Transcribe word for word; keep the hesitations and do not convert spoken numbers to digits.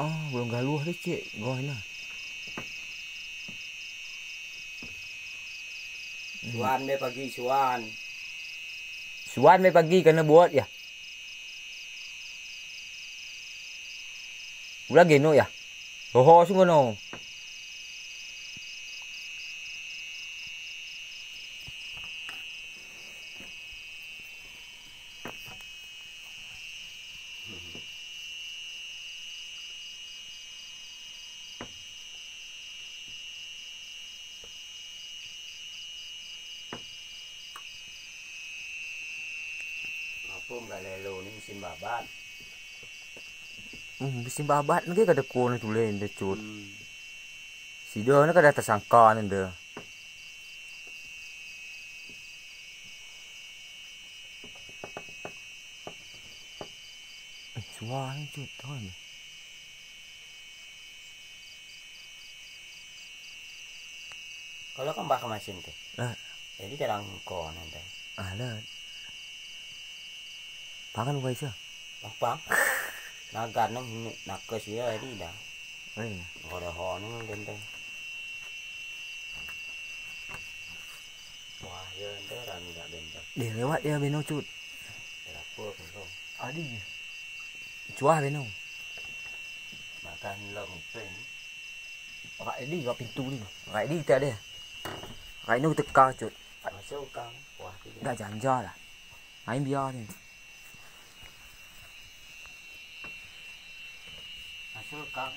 Oh, belum galuh deh, Cik. Goh na. Suan be pagi, suan. Suan be pagi kana buet ya. Ulah geno ya. Ho-ho sunggono. Apa enggak lelo ni musim babat? Hmm, musim babat ni kada kuah ni tulen deh, Cut. Hmm. Sida ni kada tersangka ni deh. Eh, suah ni, Cut, tahu ni. Kalau kan bah kemasin tu. Lah. Jadi dalam ko nanti. Ah, lah. Pangan bukai sih. Apa? Naga nang nakes ya jadi dah. Eh. Ada ho nang benteng. Wah, ya ente rami dak benteng. Deh lewat ya beno, Cut. Ada apa pun kau? Adi. Cuah beno. Makan lom pen. Rak Edi kat pintu ni. Rak Edi tak ada. Rak Edi teka, Cut. Masuk kang. Wah, tidak. Dah janja lah. Main biar ni. Masuk kang.